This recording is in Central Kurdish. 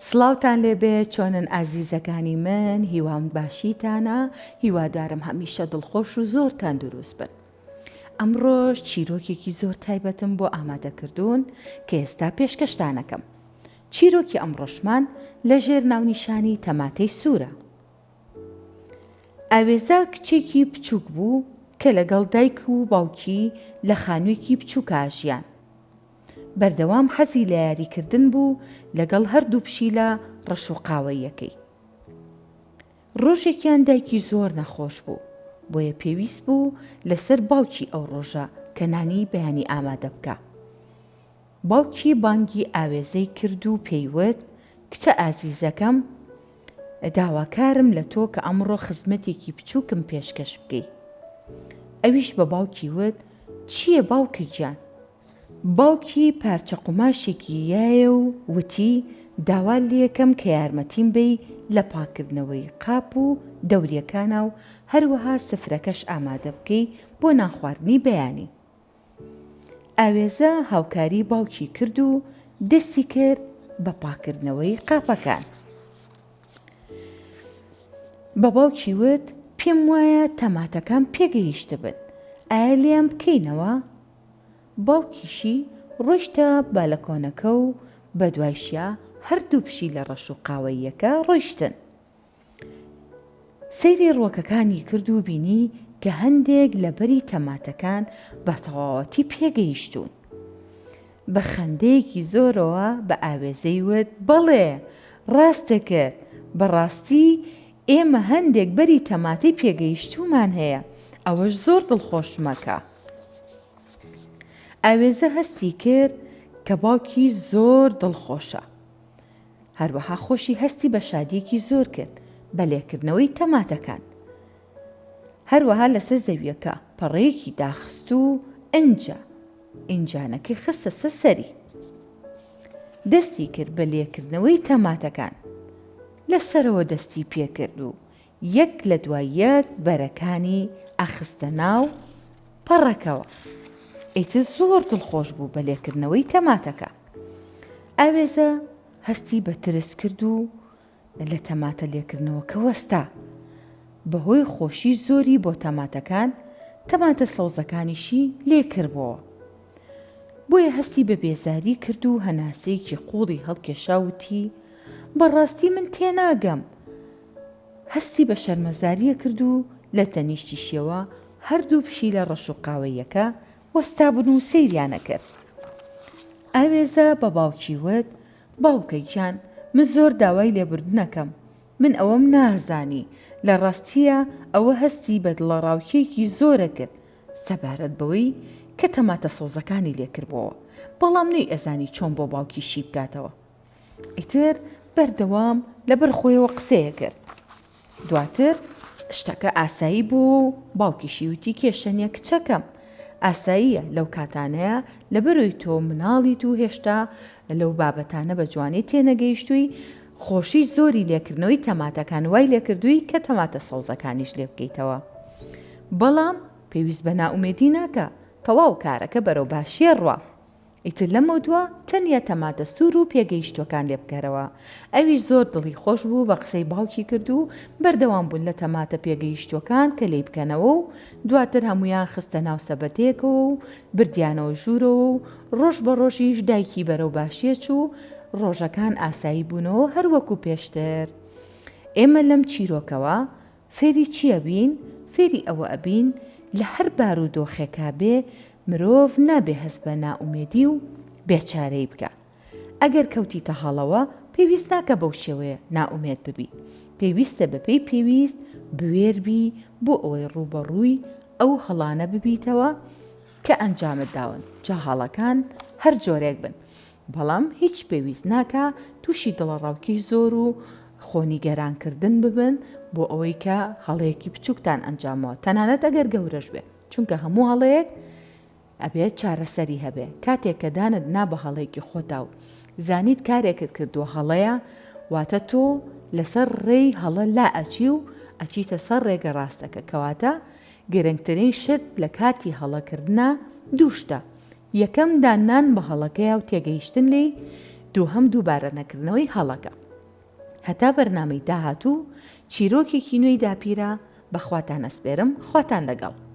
سڵاوتان لێبێ چۆنن ئازیزەکانی من هیوام باشیتانە هیوادارم هەمیشە دڵخۆش و زۆر تەندروست بن ئەمڕۆش چیرۆکێکی زۆر تایبەتم بۆ ئامادەکردوون کە ئێستا پێشکەشتانەکەم چیرۆکی ئەمڕۆشمان لەژێر ناونیشانی تەماتەی سوورە ئاوێزە کچێکی بچووک بوو کە لەگەڵ دایک و باوکی لە خانووێکی بچووکا ژیان. بەردەوام حەزی لە یاریکردن بوو لەگەڵ هەردوو پشیلە ڕەش و قاوەییەکەی. ڕۆژێکیان دایکی زۆر نەخۆش بوو، بۆیە پێویست بوو لەسەر باوکی ئەو ڕۆژە کە نانی بەیانی ئامادە بکا. باوکی بانگی ئاوێزەی کرد و پێی وت، کچە ئازیزەکەم، داواکارم لە تۆ کە ئەمڕۆ خزمەتێکی بچووکم پێشکەش بکەی. ئەویش بە باوکی وت، چییە باوکە گیان؟ باوکی پارچە قوماشێکی یایە و وتی، داوات لێکەم کە یارمەتیم بەی لە پاککردنەوەی قاپ و دەوریەکانا و هەروەها سفرەکەش ئامادە بکەی بۆ نانخواردنی بەیانی. ئاوێزە هاوکاری باوکی کرد و دەستی کرد بە پاککردنەوەی قاپەکان. بە باوکی وت، پێم وایە تەماتەکان پێگەیشتبن، ئایا لێیان بکەینەوە؟ باوکیشی ڕۆیشتە بالەکۆنەکە و بەدوایشیا هەردوو پشیلە ڕەش و قاوەییەکە ڕۆیشتن. سەیری ڕووەکەکانی کرد و بینی کە هەندێک لە بەری تەماتەکان بە تەواوەتی پێگەیشتوون. بە خەندەیەکی زۆرەوە بە ئاوێزەی وت، بەڵێ، ڕاستت کرد، بە ڕاستی ئێمە هەندێک بەری تەماتەی پێگەیشتوومان هەیە، ئەوەش زۆر دڵخۆشمەکە. ئاوێزە هەستی کرد کە باوکی زۆر دڵخۆشە. هەروەها خۆشی هەستی بە شادییەکی زۆر کرد بە لێکردنەوەی تەماتەکان. هەروەها لەسەر زەوییەکە پەڕەیەکی داخست و ئنجا ئینجانەکەی خستە سەر سەری. دەستی کرد بە لێکردنەوەی تەماتەکان. لە سەرەوە دەستی پێکرد و یەک لە دوای یەک بەرەکانی ئەخستە ناو پەڕەکەوە. ئیتر زۆر دڵخۆش بوو بە لێکردنەوەی تەماتەکە. ئاوێزە هەستی بە ترس کرد و لە تەماتە لێکردنەوەکە وەستا. بەهۆی خۆشی زۆری بۆ تەماتەکان، تەماتە سەوزەکانیشی لێکردبۆوە. بۆیە هەستی بە بێزاری کرد و هەناسەیەکی قووڵی هەڵکێشا وتی، بەڕاستی من تێناگەم. هەستی بە شەرمەزارییە کرد و لە تەنیشتیشیەوە هەردوو پشیلە ڕەش و قاوەییەکە وەستابوون و سەیریان ئەکرد. ئاوێزە بە باوکی وت، باوکە گیان من زۆر داوای لێبوردن ئەکەم، من ئەوەم نازانی، لە ڕاستییا ئەوە هەستی بە دڵەڕاوکێیەکی زۆر ئەکرد سەبارەت بەوەی کە تەماتە سەوزەکانی لێ کردبۆوە، بەڵام نەیئەزانی چۆن بۆ باوکی شی بکاتەوە. ئیتر بەردەوام لەبەر خۆیەوە قسەیە کرد. دواتر شتەکە ئاسایی بوو و باوکیشی وتی کێشە نیە کچەکەم، ئاساییە لەو کاتانەیە لەبەرئەوەی تۆ مناڵیت و هێشتا لەو بابەتانە بە جوانی تێنەگەیشتووی، خۆشی زۆری لێکردنەوەی تەماتەکان وای لێکردووی کە تەماتە سەوزەکانیش لێبکەیتەوە. بەڵام پێویست بە نائومێدی ناکا، تەواو کارەکە بەرەو باشیە ڕوا. ئیتر لەمەودوا تەنیا تەماتە سوور و پێگەیشتووەکان لێ بکەرەوە. ئەویش زۆر دڵی خۆش بوو بە قسەی باوکی کرد و بەردەوام بوون لە تەماتە پێگەیشتووەکان کە لێی بکەنەوە و دواتر هەموویان خستە ناو سەبەتەیەکەوە و بردیانەوە ژوورەوە و ڕۆژ بە ڕۆژیش دایکی بەرەو باشیە چوو ڕۆژەکان ئاسایی بوونەوە هەر وەکو پێشتر. ئێمە لەم چیرۆکەوە فێری چی ئەبین؟ فێری ئەوە ئەبین لە هەر بارودۆخێکا بێ مرۆڤ نابێ هەست بە نائومێدی و بێچارەیی بکا. ئەگەر کەوتیتە هەڵەوە پێویست ناکا بەو شێوەیە نائومێد ببی. پێویستە بەپێی پێویست بوێر بی بۆ ئەوەی ڕووبەڕووی ئەو هەڵانە ببیتەوە کە ئەنجامت داون جا هەڵەکان هەر جۆرێک بن. بەڵام هیچ پێویست ناکا تووشی دڵەڕاوکێی زۆر و خۆ نیگەران کردن ببن بۆ ئەوەی کە هەڵەیەکی بچووکتان ئەنجامەوە تەنانەت ئەگەر گەورەش بێت چونکە هەموو هەڵەیەک ئەبێت چارەسەری هەبێ کاتێک کە دانت نا بە هەڵەیەکی خۆتا و زانیت کارێکت کردووە هەڵەیە واتە تۆ لەسەر ڕێی هەڵە لا ئەچی و ئەچیتە سەر ڕێگە ڕاستەکە کەواتە گرنگترین شت لە کاتی هەڵەکردنا دوو شتە یەکەم داننان بە هەڵەکەیا و تێگەیشتن لێی، دووهەم دووبارە نەکردنەوەی هەڵەکە. هەتا بەرنامەی داهاتوو چیرۆکێکی نوێی داپیرە بە خواتان ئەسپێرم خواتان لەگەڵ.